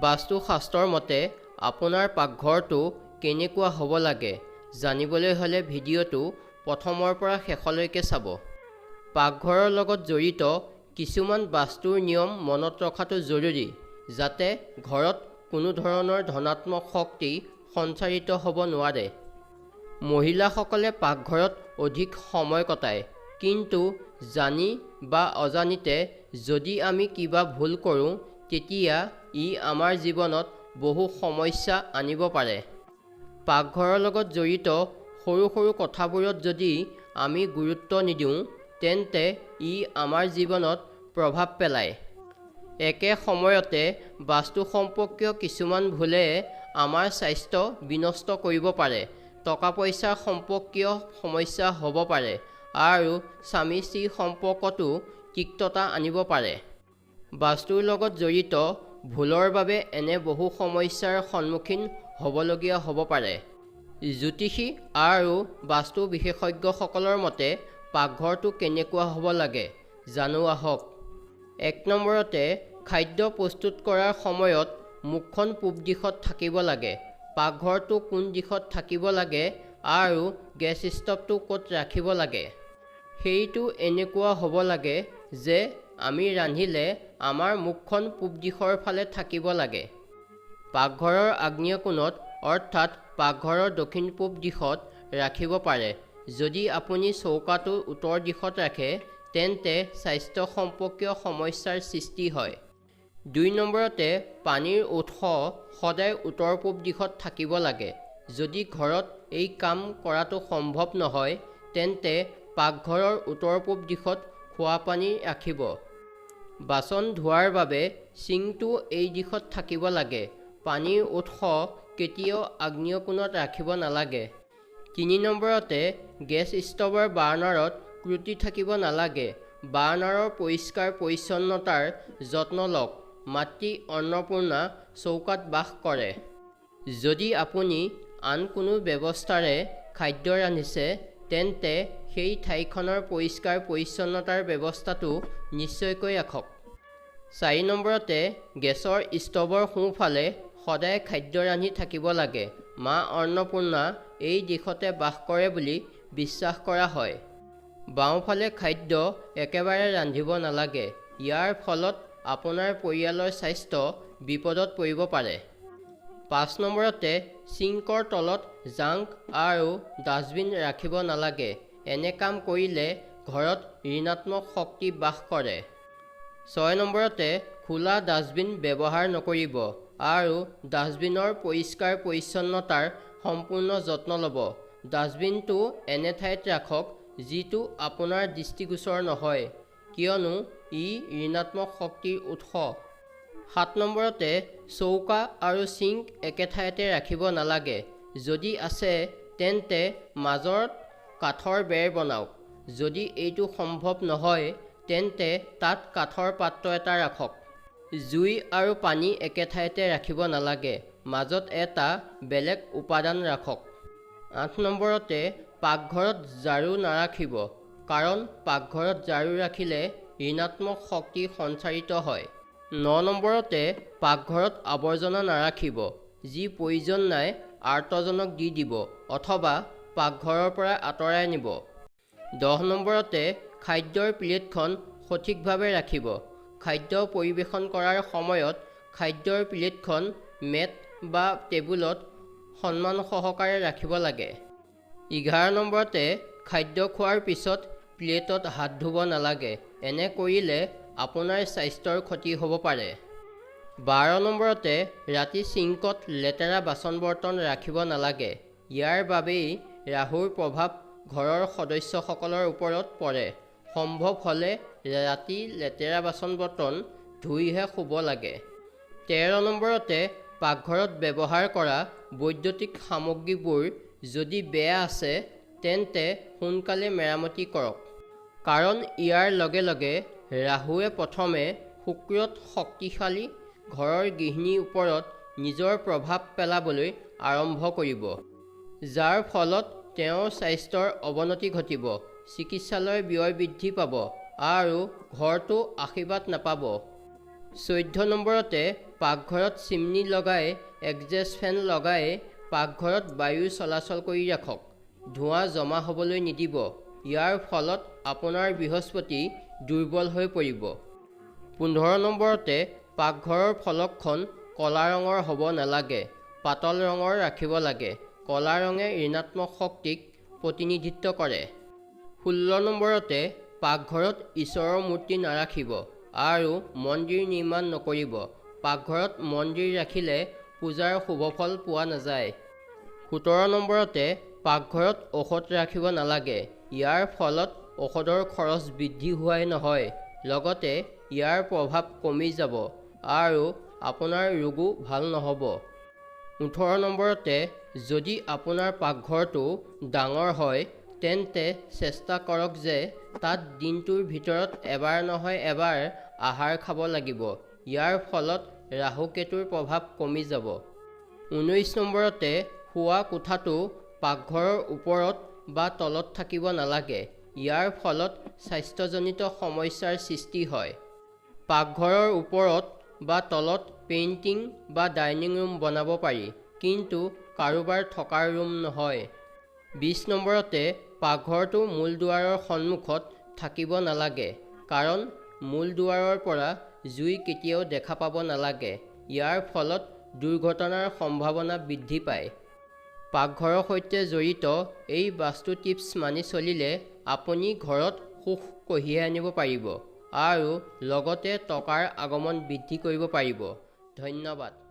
বাস্তু শাস্ত্ৰৰ মতে আপোনাৰ পাকঘৰটো কেনেকুৱা হ'ব লাগে জানিবলৈ হ'লে ভিডিঅ'টো প্ৰথমৰ পৰা শেষলৈকে চাব। পাকঘৰৰ লগত জড়িত কিছুমান বাস্তুৰ নিয়ম মনত ৰখাটো জৰুৰী যাতে ঘৰত কোনো ধৰণৰ ধনাত্মক শক্তি সঞ্চাৰিত হ'ব নোৱাৰে। মহিলাসকলে পাকঘৰত অধিক সময় কটায়। কিন্তু জানি বা অজানিতে যদি আমি কিবা ভুল কৰোঁ তেতিয়া ই আমাৰ জীৱনত বহু সমস্যা আনিব পাৰে। পাকঘৰৰ লগত জড়িত সৰু সৰু কথাবোৰত যদি আমি গুৰুত্ব নিদিওঁ তেন্তে ই আমাৰ জীৱনত প্ৰভাৱ পেলায়। একে সময়তে বাস্তু সম্পৰ্কীয় কিছুমান ভুলে আমাৰ স্বাস্থ্য বিনষ্ট কৰিব পাৰে, টকা-পইচা সম্পৰ্কীয় সমস্যা হ'ব পাৰে আৰু স্বামী-স্ত্ৰীৰ সম্পৰ্কতো তিক্ততা আনিব পাৰে। বাস্তুৰ লগত জড়িত ভুলৰ বাবে এনে বহু সমস্যাৰ সন্মুখীন হ'বলগীয়া হ'ব পাৰে। জ্যোতিষী আৰু বাস্তু বিশেষজ্ঞসকলৰ মতে পাকঘৰটো কেনেকুৱা হ'ব লাগে জানো আহক। এক নম্বৰতে খাদ্য প্ৰস্তুত কৰাৰ সময়ত মুখখন পূব দিশত থাকিব লাগে। পাকঘৰটো কোন দিশত থাকিব লাগে আৰু গেছ ষ্টভটো ক'ত ৰাখিব লাগে। সেইটো এনেকুৱা হ'ব লাগে যে আমি ৰান্ধিলে আমাৰ মুখখন পূব দিশৰ ফালে থাকিব লাগে। পাকঘৰৰ আগ্নেয় কোণত অৰ্থাৎ পাকঘৰৰ দক্ষিণ-পূব দিশত ৰাখিব পাৰে। যদি আপুনি চৌকাটো উত্তৰ দিশত ৰাখে তেন্তে স্বাস্থ্য সম্পৰ্কীয় সমস্যাৰ সৃষ্টি হয়। দুই নম্বৰতে পানীৰ উৎস সদায় উত্তৰ-পূব দিশত থাকিব লাগে। যদি ঘৰত এই কাম কৰাটো সম্ভৱ নহয় তেন্তে পাকঘৰৰ উত্তৰ-পূব দিশত খোৱা পানী ৰাখিব। বাচন ধোৱাৰ বাবে ছিংকটো এই দিশত থাকিব লাগে। পানীৰ উৎস কেতিয়াও আগ্নেয় কোণত ৰাখিব নালাগে। তিনি নম্বৰতে গেছ ষ্টভৰ বাৰ্নাৰত ত্ৰুটি থাকিব নালাগে। বাৰ্নাৰৰ পৰিষ্কাৰ-পৰিচ্ছন্নতাৰ যত্ন লওক। মাতৃ অন্নপূৰ্ণা চৌকাত বাস কৰে। যদি আপুনি আন কোনো ব্যৱস্থাৰে খাদ্য ৰান্ধিছে তেন্তে সেই ঠাইখনৰ পৰিষ্কাৰ-পৰিচ্ছন্নতাৰ ব্যৱস্থাটো নিশ্চয়কৈ ৰাখক। চাৰি নম্বৰতে গেছৰ ষ্টভৰ সোঁফালে সদায় খাদ্য ৰান্ধি থাকিব লাগে। মা অন্নপূৰ্ণা এই দিশতে বাস কৰে বুলি বিশ্বাস কৰা হয়। বাওঁফালে খাদ্য একেবাৰে ৰান্ধিব নালাগে। ইয়াৰ ফলত আপোনাৰ পৰিয়ালৰ স্বাস্থ্য বিপদত পৰিব পাৰে। পাঁচ নম্বৰতে ছিংকৰ তলত জাংক আৰু ডাষ্টবিন ৰাখিব নালাগে। এনে কাম কৰিলে ঘৰত ঋণাত্মক শক্তি বাস কৰে। ছয় নম্বৰতে খোলা ডাষ্টবিন ব্যৱহাৰ নকৰিব আৰু ডাষ্টবিনৰ পৰিষ্কাৰ-পৰিচ্ছন্নতাৰ সম্পূৰ্ণ যত্ন ল'ব। ডাষ্টবিনটো এনে ঠাইত ৰাখক যিটো আপোনাৰ দৃষ্টিগোচৰ নহয়, কিয়নো ই ঋণাত্মক শক্তিৰ উৎস। সাত নম্বৰতে চৌকা আৰু ছিংক একে ঠাইতে ৰাখিব নালাগে। যদি আছে তেন্তে মাজত কাঠৰ বেৰ বনাওক। যদি এইটো সম্ভৱ নহয় তেন্তে তাত কাঠৰ পাত্ৰ এটা ৰাখক। জুই আৰু পানী একে ঠাইতে ৰাখিব নালাগে। মাজত এটা বেলেগ উপাদান ৰাখক। আঠ নম্বৰতে পাকঘৰত ঝাড়ু নাৰাখিব। কাৰণ পাকঘৰত ঝাড়ু ৰাখিলে ঋণাত্মক শক্তি সঞ্চাৰিত হয়। ন নম্বৰতে পাকঘৰত আৱৰ্জনা নাৰাখিব। যি প্ৰয়োজন নাই আৰ্তজনক দি দিব অথবা পাকঘৰৰ পৰা আঁতৰাই নিব। দহ নম্বৰতে খাদ্যৰ প্লেটখন সঠিকভাৱে ৰাখিব। খাদ্য পৰিৱেশন কৰাৰ সময়ত খাদ্যৰ প্লেটখন মেট বা টেবুলত সন্মানসহকাৰে ৰাখিব লাগে। ১১ নম্বৰতে খাদ্য খোৱাৰ পিছত প্লেটত হাত ধুব নালাগে। এনে কৰিলে আপোনাৰ স্বাস্থ্যৰ ক্ষতি হ'ব পাৰে। ১২ নম্বৰতে ৰাতি ছিংকত লেতেৰা বাচন-বৰ্তন ৰাখিব নালাগে। ইয়াৰ বাবেই ৰাহুৰ প্ৰভাৱ ঘৰৰ সদস্যসকলৰ ওপৰত পৰে। সম্ভৱ হ'লে ৰাতি লেতেৰা বাচন-বৰ্তন ধুইহে শুব লাগে। ১৩ নম্বৰতে পাকঘৰত ব্যৱহাৰ কৰা বৈদ্যুতিক সামগ্ৰীবোৰ যদি বেয়া আছে তেন্তে সোনকালে মেৰামতি কৰক। কাৰণ ইয়াৰ লগে লগে ৰাহুৱে প্ৰথমে শুক্ৰত শক্তিশালী ঘৰৰ গৃহিণীৰ ওপৰত নিজৰ প্ৰভাৱ পেলাবলৈ আৰম্ভ কৰিব। যাৰ ফলত তেওঁৰ স্বাস্থ্যৰ অৱনতি ঘটিব, চিকিৎসালয়ৰ ব্যয় বৃদ্ধি পাব আৰু ঘৰতো আশীৰ্বাদ নাপাব। ১৪ নম্বৰতে পাকঘৰত চিমনি লগাই এগজেষ্ট ফেন লগাই পাকঘৰত বায়ু চলাচল কৰি ৰাখক। ধোঁৱা জমা হ'বলৈ নিদিব। ইয়াৰ ফলত আপোনাৰ বৃহস্পতি দুৰ্বল হৈ পৰিব। 15 নম্বৰতে পাকঘৰৰ ফলকখন ক'লা ৰঙৰ হ'ব নালাগে, পাতল ৰঙৰ ৰাখিব লাগে। ক'লা ৰঙে ঋণাত্মক শক্তিক প্ৰতিনিধিত্ব কৰে। 16 নম্বৰতে পাকঘৰত ঈশ্বৰৰ মূৰ্তি নাৰাখিব আৰু মন্দিৰ নিৰ্মাণ নকৰিব। পাকঘৰত মন্দিৰ ৰাখিলে পূজাৰ শুভফল পোৱা নাযায়। 17 নম্বৰতে পাকঘৰত ঔষধ ৰাখিব নালাগে। ইয়াৰ ফলত ঔষধৰ খৰচ বৃদ্ধি হোৱাই নহয়, লগতে ইয়াৰ প্ৰভাৱ কমি যাব আৰু আপোনাৰ ৰোগো ভাল নহ'ব। 18 নম্বৰতে যদি আপোনাৰ পাকঘৰটো ডাঙৰ হয় তেন্তে চেষ্টা কৰক যে তাত দিনটোৰ ভিতৰত এবাৰ নহয় এবাৰ আহাৰ খাব লাগিব। ইয়াৰ ফলত ৰাহু-কেতুৰ প্ৰভাৱ কমি যাব। 19 নম্বৰতে শোৱা কোঠাটো পাকঘৰৰ ওপৰত বা তলত থাকিব নালাগে। ইয়াৰ ফলত স্বাস্থ্যজনিত সমস্যাৰ সৃষ্টি হয়। পাকঘৰৰ ওপৰত বা তলত পেইণ্টিং বা ডাইনিং ৰুম বনাব পাৰি, কিন্তু কাৰোবাৰ থকাৰ ৰুম নহয়। 20 নম্বৰতে পাকঘৰটো মূল দুৱাৰৰ সন্মুখত থাকিব নালাগে, কাৰণ মূল দুৱাৰৰ পৰা জুই কেতিয়াও দেখা পাব নালাগে। ইয়াৰ ফলত দুৰ্ঘটনাৰ সম্ভাৱনা বৃদ্ধি পায়। পাকঘৰৰ সৈতে জড়িত এই বাস্তু টিপছ মানি চলিলে আপুনি ঘৰত সুখ কঢ়িয়াই আনিব পাৰিব আৰু লগতে টকাৰ আগমন বৃদ্ধি কৰিব পাৰিব। ধন্যবাদ।